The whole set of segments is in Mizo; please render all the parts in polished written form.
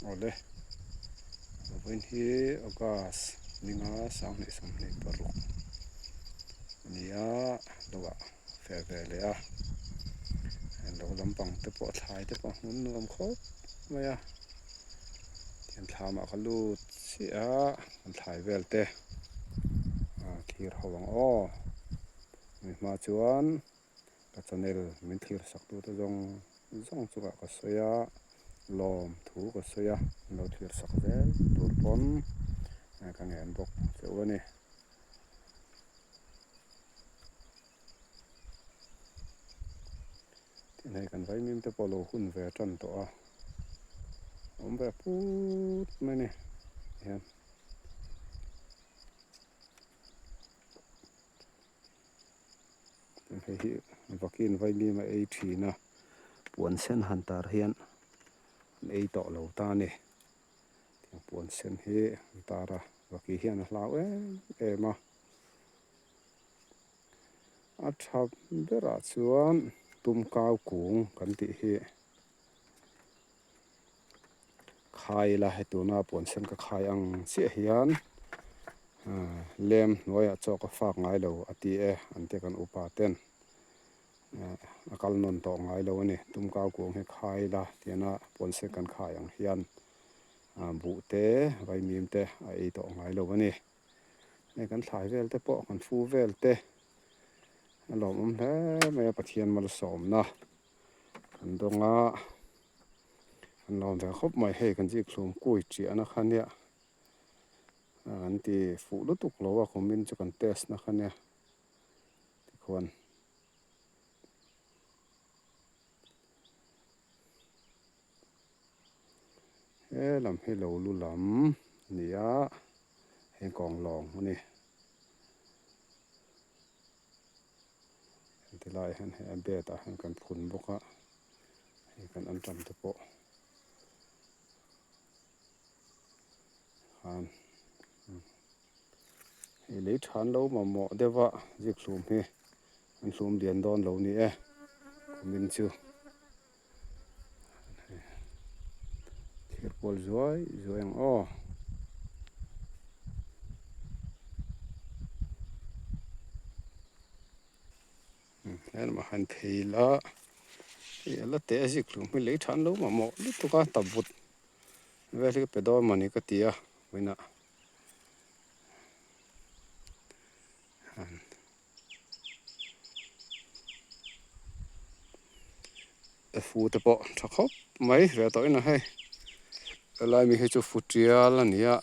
Awle, vawiin hi August ninga 2026 a ni a, lo ah fe ve leh a, lo lampang te pawh thlai te pawh hmun nuam khawp mai a, tihian thlamah ka lut chiah a, kan thlai vel te a thlir ho ang aw, mi hma chuan. Ka channel min thlir sak tute zawng zawng chungah ka sawi a, lawm thu ka sawi a, min lo thlir sak zel tur pawn ka ngen bawk che u a ni. Tin hei kan vaimim te pawh lo hun ve tan tawh a, awm ve put mai a ni hian. Hei hi vakin vaimim a ei thin a, puan sen han tar hian an ei tawh lo ta a ni. Tiang puan sen hi an tar a, vaki hian a hlau em em a. A tha berah chuan tumkau kung kan tih hi khai ila he tuna puan sen ka khai ang chiah hian lem hnuaiah chaw ka fak ngai lo a ti e an ti kan upa ten a kal nawn tawh ngai lo a ni tumkau kuang hi khai ila tiana puan sen kan khai ang hian buh te vaimim te a ei tawh ngai lo a ni hei kan thlai vel te pawh kan fu vel te a lawmawm hle mai a Pathian malsawmna. Kan dawng a, an lawm ve khawp mai hei kan zik hlum kui chiahna kha nia an ti fuh lutuk lo a kumin chu kan test na kha nia tikhuan he lam hi lo lu lam a ni a heng kawng lawng a ni. Tilai hian hei a bed ah hian kan phun bawk a hei kan anṭam te pawh khan hei lei tha an lo mamawh deuh a zikhlum hi an hlum lian dawn lo ni e kumin chu thir kual zuai zuai ang aw. Helamah han phei ila hei a la teh a zik hlum hi lei tha an lo mamawh lutuk a tabut vel hi ka pe dawn mawni ka ti a vawiinah. Fu te pawh tha khawp mai ve tawh in a hei helai mi hi chu fu tial a ni a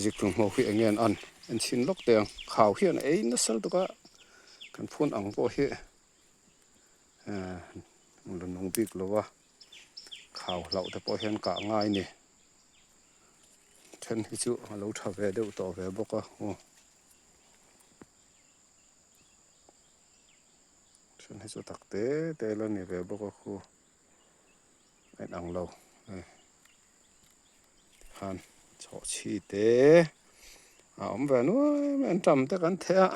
zikhlum ho hi eng nge an an en chhin lawk teh ang khau hian a ei nasa lutuk a kan phun ang pawh hi ehh la nung bik lo a khau hlauh te pawh hian kah ngai a ni. Then hi chu a lo tha ve deuh tawh ve bawk a aw then hi chu tak te te la ni ve bawk a khu a inang lo hei tikhan chhawhchhi te a awm ve nuai mai an tam te kan theh a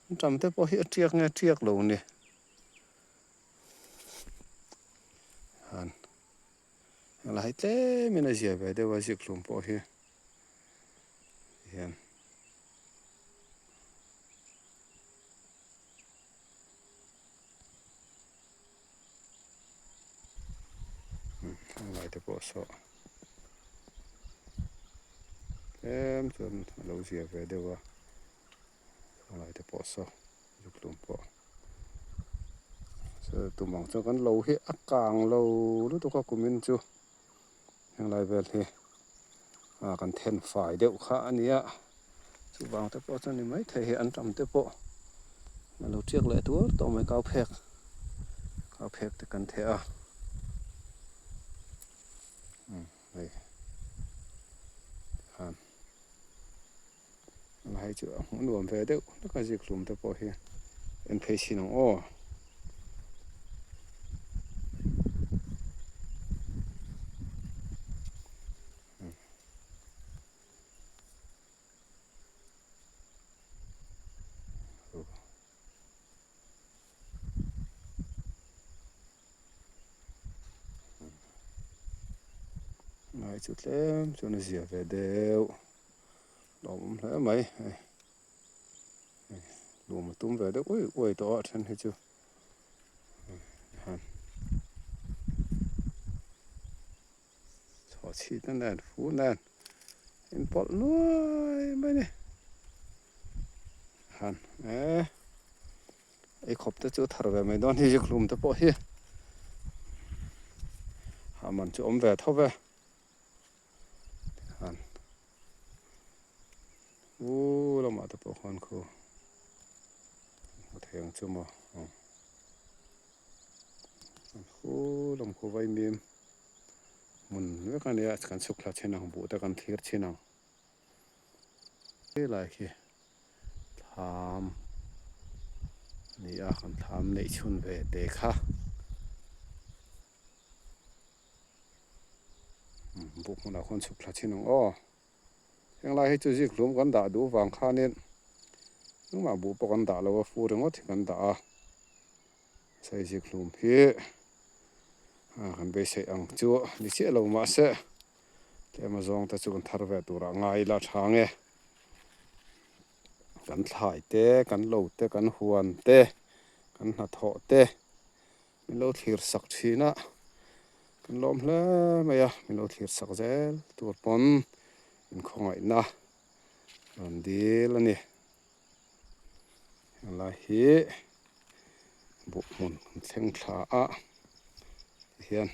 an tam te pawh hi a tiak nge tiak lo ni han. Helai tlemin a zia ve deuh a zikhlum pawh hi hian helai te pawh saw tlem chuan a lo zia ve deuh a helai te pawh saw zikhlum pawh. Tum ang chuan kan lo hi a kang lo lutuk a kumin chu henglai vel hi ah kan then fai deuh kha a nia chuvang te pawh chuan ni maithei hi an tam te pawh a lo tiak leh tuar tawh mai kau phek kau phek te kan theh a umm hei tikhan. Hei chu a hmuh nuam ve deuh hlek a zik hlum te pawh hi en phei chin ang aw. Helai chu tlem chuan a zia ve deuh lawmawm hle mai hei lum a tum ve deuh uai uai tawh a a then hi chu chhuah chhit na nen fu nen inpawlh nuai mai a ni han e ei khawp te chu a thar ve mai dawn hi zikhlum te pawh hi ha man chu awm ve tho ve tikhan u lamah te pawh khuan khu hmu thei ang chu maw khu lam khu vaimim hmun vek a nia kan chhuk thla chhin ang buh te kan thlir chhin ang helai khi thlam a ni a kan thlam neih chhun ve te kha buh hmunah khuan chhuk thla chhin ang aw henglai hi chu zik hlum kan dah duh vang khanin engmah buh pawh kan dah lo a fu ringawt hi kan dah a. Saizik hlum hi kan beiseih ang chu ni chiah lo mahse tlem a zawng te chu kan thar ve turah ngai ila tha nge kan thlai te kan lo te kan huan te kan hnathawh te min lo thlir sak thin a kan lawm hle mai a min lo thlir sak zel tur pawn inkhawngaihna rawn dil a ni. Helai hi buh hmun an thleng thla a tihian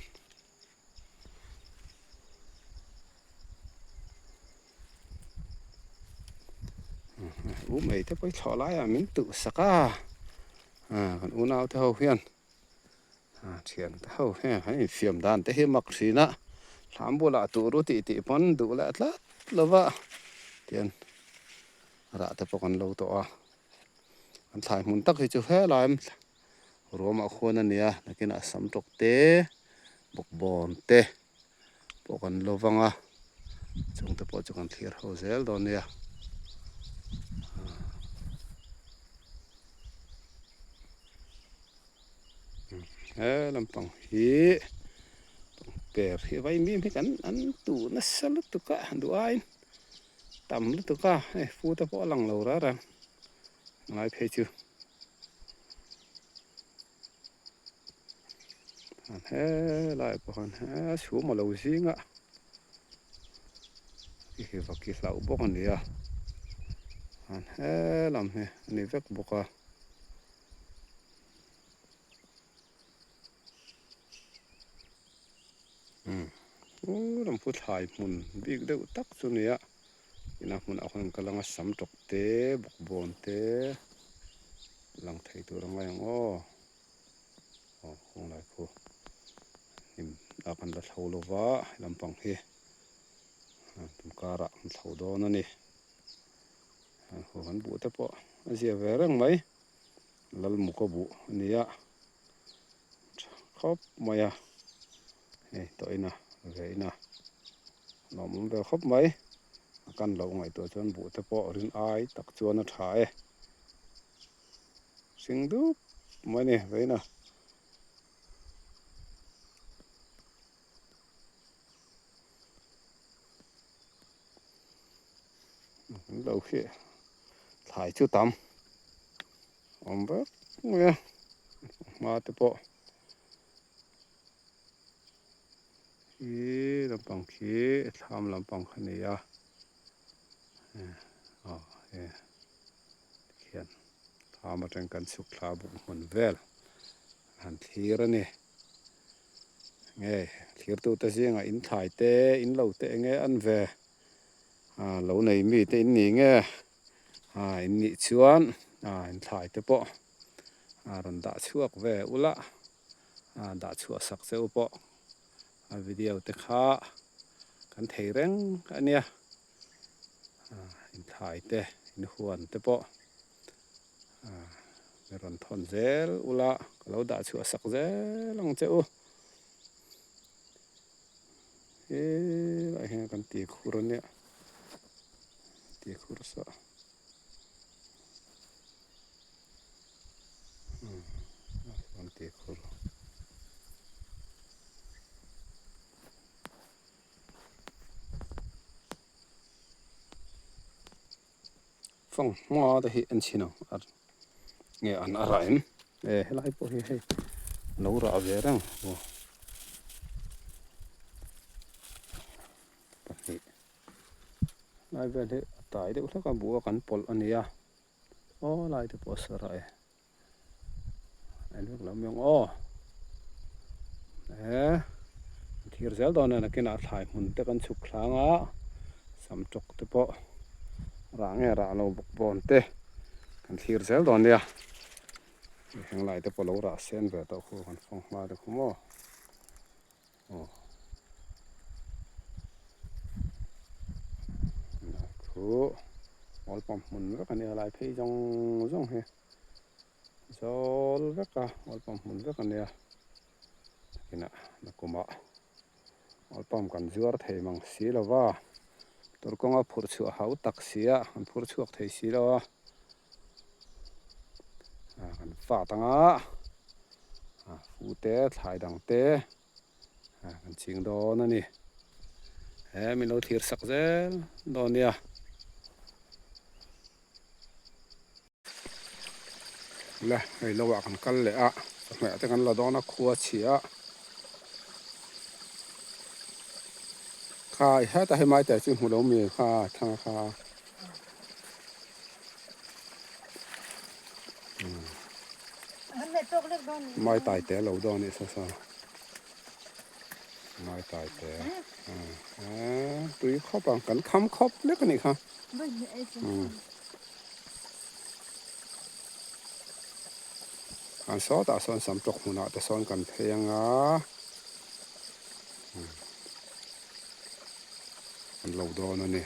u mai te pawh hi thlawh laiah min tuh sak a kan unau te ho hian thian te ho hian an infiam dan te hi mak thin a thlam bulah tur u tih tih pawn duh leh tlat lo va tihian. Rah te pawh kan lo tawh a, an thlai hmun tak hi chu helai ruamah khuan a nia nakinah sam tawk te bawkbawn te pawh kan lo vang a chung te pawh chu kan thlir ho zel dawn nia. He lampang hi per hi vaimim hi kan an tuh nasa lutuk a duh aiin. Tam lutuk a, hei fu te pawh a lang lo rar a, ngai phei chu. An helai pawh khan he chhum a lo zing a, khi hi vaki hlauh bawk a ni a, an he lam hi a ni vek bawk a. Umm ram pu thlai hmun bik deuh tak chu nia ina hmunah khuan an kal anga sam tawk te bawkbawn te lang thei tur a ngai ang aw aw kawng lai khu hnim ah kan la thlo lo va lampang hi tum karah an thlo dawn a ni an buh te pawh a zia ve reng mai Lalmuka buh a ni a tha khawp mai a hei tawhina ve ina lawmawm vel khawp mai a kan loh ngaihtuah chuan buh te pawh rin ai tak chuan a tha e hring dup mai a ni ve ina. An lo hi thlai chu tam awm vek mai a hma te pawh hi lampang khi thlam lampang kha ni a aw he tikhian thlam atang kan chhuk thla buk hmun vel a han thlir a ni. Nge thirtute zingah in thlai te in lo te enge an ve ah lo nei mi te in ni nge ah in nih chuan ah in thlai te pawh ah rawn dah chhuak ve ula ah dah chhuah sak che u pawh a video te kha kan thei reng a nia ah in thlai te in huan te pawh. Mi rawn thawn zel ula ka lo dah chhuah sak zel ang che u. Helaiah hian kan ti khur a nia ti khur saw kan ti khur. Fanghma te hi en chhin ang a nge an a rah em e helai pawh hi hei a lo rah ve reng aw pahnih lai vel hi a tai deuh hlek a buh a kan pawlh a nia aw lai te pawh a sa rah e en vek lo mai ang aw e thir zel dawn a nakinah thlai hmun te kan chhuk thlang a sam tawk te pawh rah nge rah lo bawk bawn te kan thlir zel dawn nia heng lai te pawh lo rah sen ve tawh khu kan fawng hma te khu maw aw khu oil pump hmun vek a nia lai phei zawng zawng hi zawl vek a oil pump hmun vek a nia inah nakumah oil pump kan zuar thei mang si lo va tur kawnga phurh chhuah hau tak si a an phur chhuak thei si lo a kan fat anga fu te thlai dang te kan ching dawn a ni he min lo thlir sak zel dawn nia. Le hei lo ah kan kal leh a chawhmeh te kan la dawn a khua chhia kha i hetah hi maite chu hmu lo mi kha thlang kha. Mai tai te lo dawn anih sa sa mai tai te tui khawp ang kan kham khawp lek anih kha an sawtah sawn sam tawk hmunah te sawn kan phei anga An lo dawn a ni.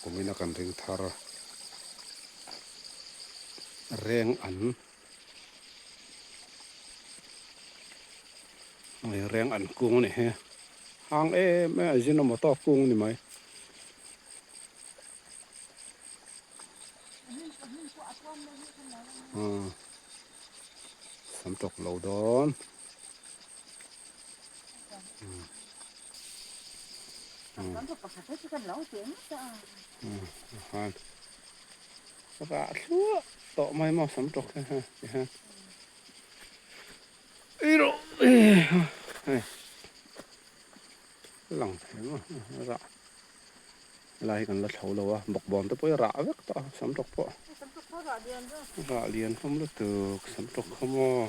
Kumin a kan ring thar reng an reng an kung a ni hi. Hang em em a zin emaw tawk kung a ni mai. Sam tawk lo dawn. Rah thluah tawh mai maw sam tawk hi ha ti hian ei rawh hei lang thei maw rah helai hi kan la thlo lo a bawkbawn te pawh hi rah vek tawh a sam tawk pawh rah lian hlawm lutuk sam tawk kha maw.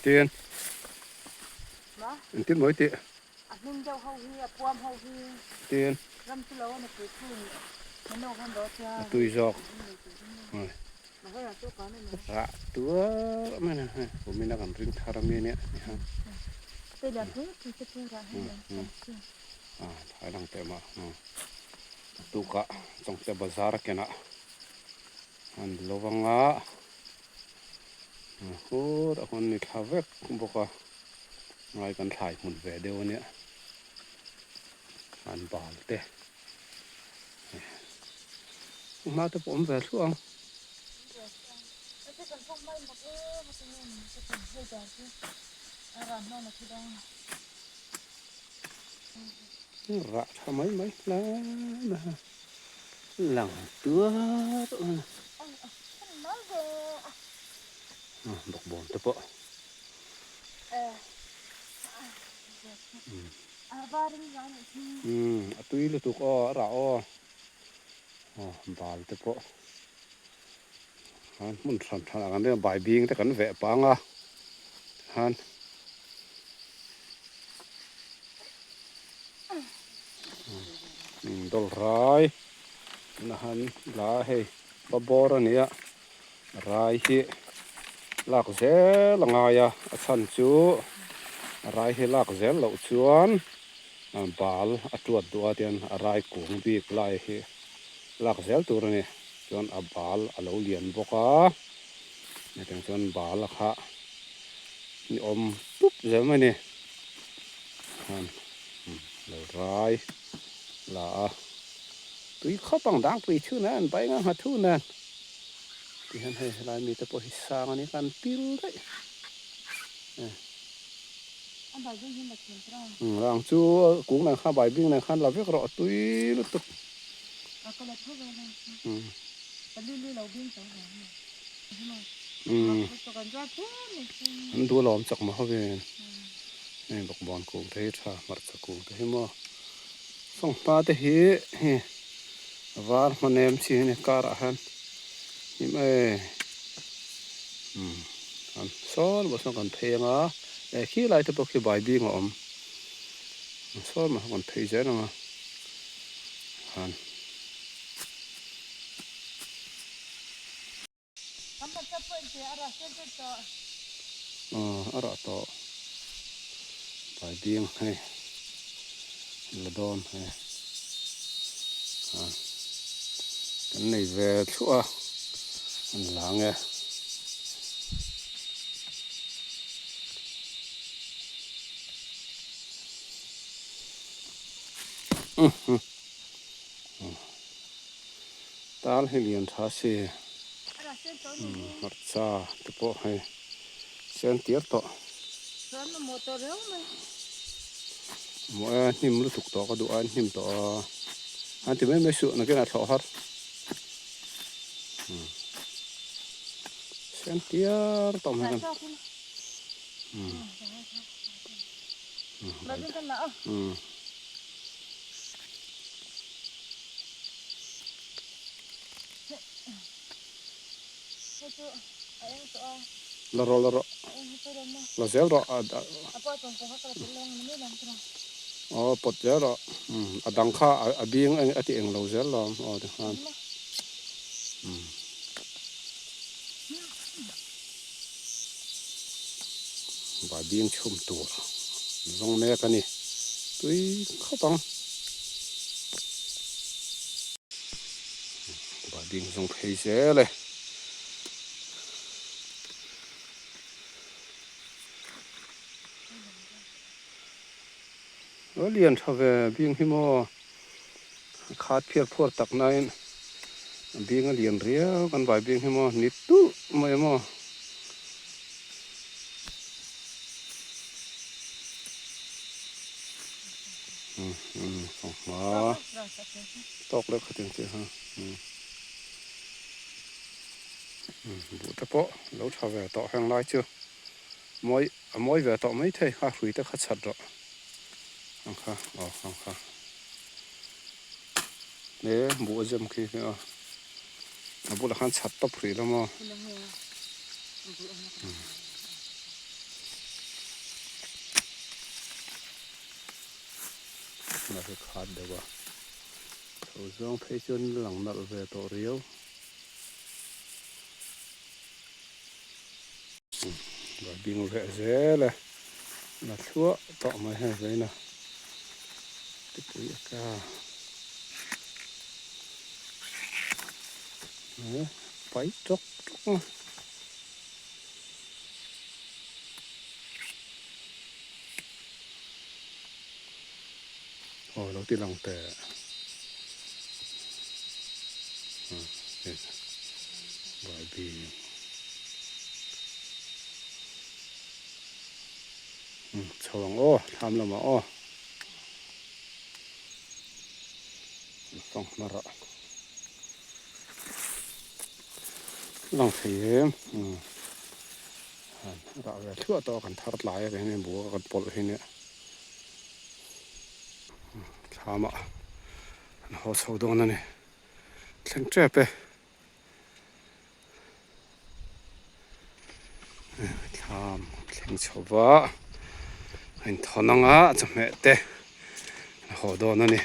Tin engtin mawi tih tin a tui zawk rah tuar mai a ni hei kumin a kan ring thar ami ania Thai lang teh mah tukah Chawngte bazar a kenah an lo vang a khutah khuan ni thla vek bawk a ngai kan thlai hmun ve deuh ania an bal te hma te pawh awm ve thluah ang. Rah tha mai mai hle mai a lang tuar a bawkbawn te pawh a tui lutuk aw a rah aw bal te pawh hmun hran hran ah kan ring a baibing te kan veh pang a han. Dawlh rai na han la a hei babawr a ni a rai hi lak zel a ngai a a chhan chu rai hi lak zel loh chuan bal a tuat duh a tian a rai kung bik lai hi lak zel tur a ni chuan a bal a lo lian bawk a hetiang chuan bal a kha ni awm tup zel mai a ni. Khan lo rai la a, tui khawp ang dang pui thu nan bai nga ngha thu nan. Tihian hei helai mite pawh hi sang a ni khan pil daih. Rang chu kung nen khan bai bing nen khan la vek rawh a tui lutuk. An duh alawm chak mah hovin hei bawkbawn kung te hi tha hmarcha kung te hi maw fanghma te hi hei a var hma nem chi hi a ni karah hian hnim e an sawn mah sawn kan phei anga eh khi lai te pawh khi bai bing a awm sawn mah kan phei zel ang a han. A rah tawh bai bing hei la dawn hei a kan nei ve thluah a an lang e. Tal hi lian tha si hmarcha te pawh hei sen tir tawh maw e hnim lutuk tawh ka duh a hnim tawh a an ti mai mai suh nakin a thlawh har sen tir tawh mai kan La rawh la rawh la zel rawh aw pawt zel rawh a dang kha a bing a ti eng lo zel lo aw tikhan vai bing chhum tur zawng mek a ni tui khawp ang. Vai bing zawng phei zel e. A lian tha ve bing hi maw a khat phiar phuar tak nain a bing a lian riau kan vai bing hi maw ni tulh mai maw. Tawk leh khat ang chiah ha buh te pawh lo tha ve tawh heng lai chu mawi a mawi ve tawh mai thei a hrui te kha chhat rawh ang kha aw ang kha he buh a zem khi a a bulah khan chhat tawp hrih la maw. Tunah hi khat deuh a chho zawng phei chuan lang nalh ve tawh riau. Vai bing reh zel e la thluah tawh mai hei veina tipui a ka pai tawk tawk a. Aw lo ti lang teh vai bing chho ang aw thlam lamah aw fanghma rah lang thei em. Rah ve thluah tawh a kan thar tlai a kei bu a kan pawlh hi nia thlamah an haw chho dawn a ni thleng tep e thlam thleng chho va a inthawn anga chawhmeh te an haw dawn a ni.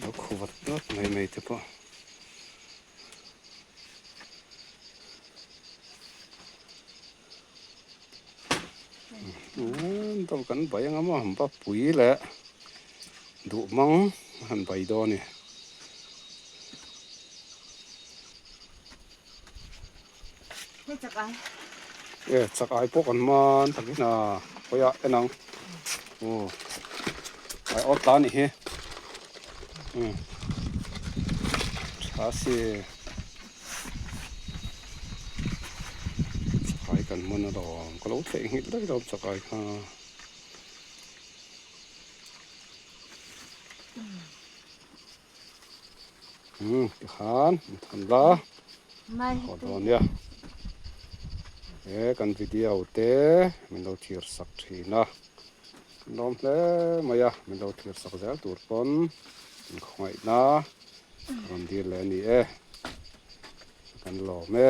Lo khu vat vat mai mai te pawh. Dawr kan bai anga maw ba pui leh duh mang han bai dawn a ni. E chak ai pawh kan man takin a hawi a en ang aw ai awt ta anih hi umm tha si chakai kan man alawm ka lo theihnghilh daih lo chakai kha. Umm tikhan in thawn la haw dawn nia he kan video te min lo thlir sak thin a kan lawm hle mai a min lo thlir sak zel tur pawn in khawngaihna rawn dil leh a ni e kan lawm e.